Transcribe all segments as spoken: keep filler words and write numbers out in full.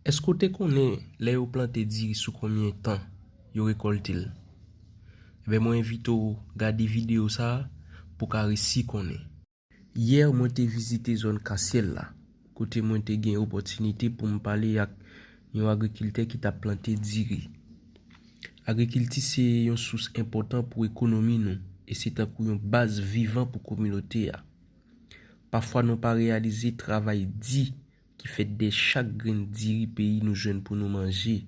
Èske w te konnen lè yo plante diri sou konbyen tan yo rekòlte l? Ebyen, mwen envite w gade videyo sa a pou w ka resi konnen. Yè, mwen te vizite zòn Kasyèl la, kote mwen te gen opòtinite pou m pale ak yon agrikiltè ki t ap plante diri. Agrikilti se yon sous enpòtan pou ekonomi nou, e se tankou yon baz vivan pou kominote a. Pafwa nou pa reyalize travay di ki fèt dèyè chak grenn diri peyi nou jwenn pou nou manje.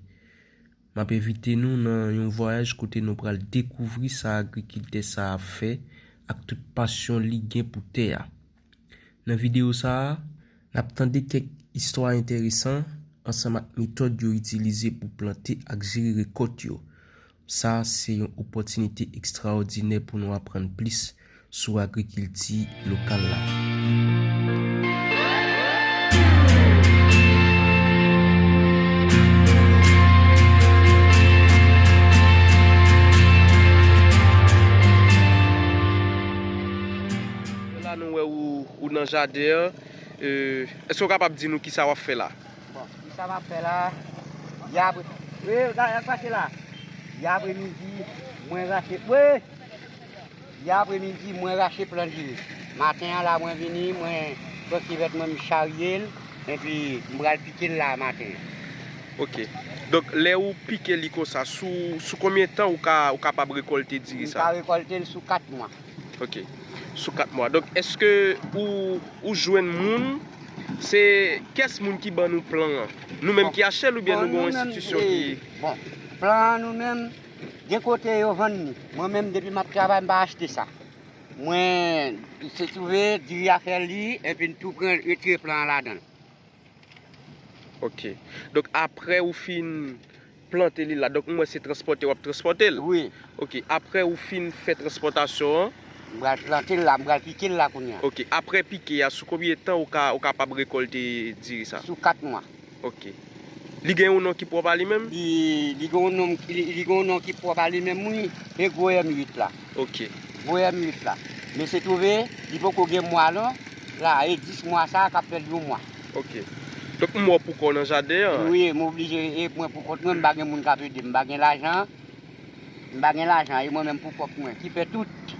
M ap envite nou nan yon vwayaj kote nou pral dekouvri sa agrikiltè sa a fè ak tout pasyon li gen pou tè a. Nan videyo sa a, n ap tande kèk istwa enteresan ansanm ak metòd yo itilize pou plante ak jere rekòt yo. Sa a se yon opòtinite ekstraòdinè pou nou aprann plis sou agrikilti lokal la. La nou wè ou, ou nan jaden an. Euh, èske w kapab di nou kisa w ap fè la? Bon, kisa m ap fè la? Yè apre, wi, gade, gade sa k pase la. Yè apremidi, mwen rache, wi! Yè apremidi, mwen rache plan diri. Maten an la, mwen vini, mwen pran kivèt mwen, m charye l, epi m pral pike l la maten an. Ok. Donk, lè ou pike li konsa, sou, sou konbyen tan ou ka, ou kapab rekòlte diri sa? M ka rekòlte l sou kat mwa. Ok. Sou kat mwa. Donk, èske ou, ou jwenn moun? Se kiyès moun ki ban nou plan an? Nou menm ki achte l oubyen nou gen yon enstitisyon ki... Bon, plan an nou menm, gen kote yo vann li. Mwen menm, depi m ap travay, m pa achte sa. Mwen, se twouve, diri a fè li, epi n tou pran, retire plan an ladan l. Ok. Donk, apre ou fin plante li la, donk, m wè se transpòte w ap transpòte l. Wi. Ok. Apre ou fin fè transpòtasyon an. M pral plante l la, m pral pike l la kounye a. Ok. Apre pike a, sou konbyen tan ou ka, ou kapab rekòlte diri sa? Sou kat mwa. Ok. Li gen yon non ki pwòp a li menm? Li, li gen yon non, li, li gen yon non ki pwòp a li menm, wi. Se gwo M uit la. Ok. Gwo M uit la. Men se twouve, li poko gen mwa non. La, e dis mwa sa a k ap fè l yon mwa. Ok. Donk, m wè w poko nan jaden an? Wi, m oblije, e mwen pou kont mwen, m pa gen moun k ap ede m, m pa gen lajan. M pa gen lajan, e mwen menm pou kont mwen ki fè tout.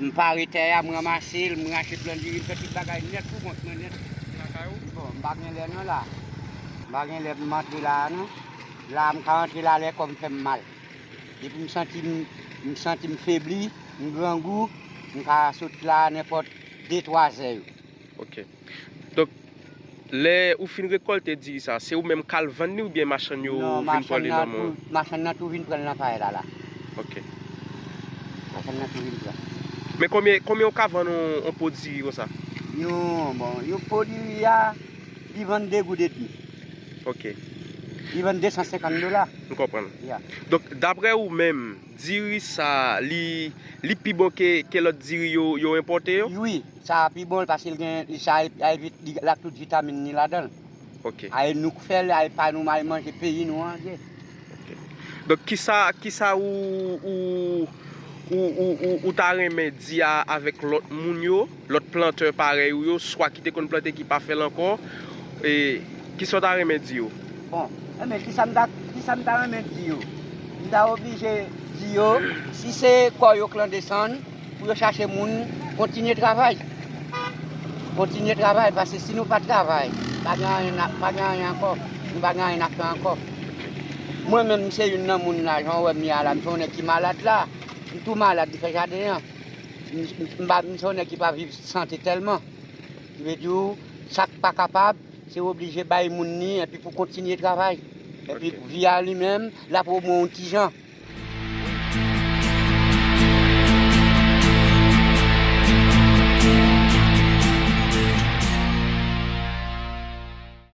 M pare tè a, m ranmase l, m rache plan diri, m fè tout bagay nèt pou kont mwen nèt. Lakay ou? Bon, m pa gen lè non la. M pa gen lè pou m antre la a non. La a m ka antre la lè kò m fè m mal. Depi m santi m, m santi m febli, m grangou, m ka sot la a nenpòt de, twa zè yo. Ok. Donk, lè ou fin rekòlte diri sa, se ou menm k al vann li oubyen machann yo vin pran li nan men w? Non, machann nan tou, machann nan tou vin pran l nan kay la la. Ok. Machann nan tou vin pran. Men konbyen, konbyen ou ka vann yon, yon po diri konsa? Yon, bon, yon po diri a, li vann de goud edmi. Ok. Li vann de san senkant dola. M konprann. Ya. Donk, daprè ou menm, diri sa, li, li pi bon ke, ke lòt diri yo, yo enpòte yo? Wi, sa a pi bon, paske l gen, li sa, a, a, li, l ap tout vitamin ni ladan l. Ok. A, e nou k fè l, a, e pa nou, a, e manje peyi nou an, ye. Ok. Donk, kisa, kisa ou, ou, ou, ou, ou, ou ta renmen di a, avèk lòt moun yo, lòt plantè parèy ou yo, swa ki te konn plante ki pa fè l ankò, e, kisa w ta renmen di yo? Bon, enben, kisa m ta, kisa m ta renmen di yo? M ta oblije di yo, si se kò yo k lan desann, pou yo chache moun, kontinye travay. Kontinye travay, paske si nou pa travay, pa gen anyen n ap, pa gen anyen ankò. Nou pa gen anyen n ap fè ankò. Mwen menm, m se youn nan moun la, jan w wè m ye a la, m se yon nèg ki malad la. M tou malad, m fè jaden an. M, m, m pa, m se yon nèg ki pa viv sante tèlman. Ki vle di w, sa k pa kapab, se oblije bay moun li, epi pou kontinye travay. Epi vi a li menm, l ap omwen yon ti jan.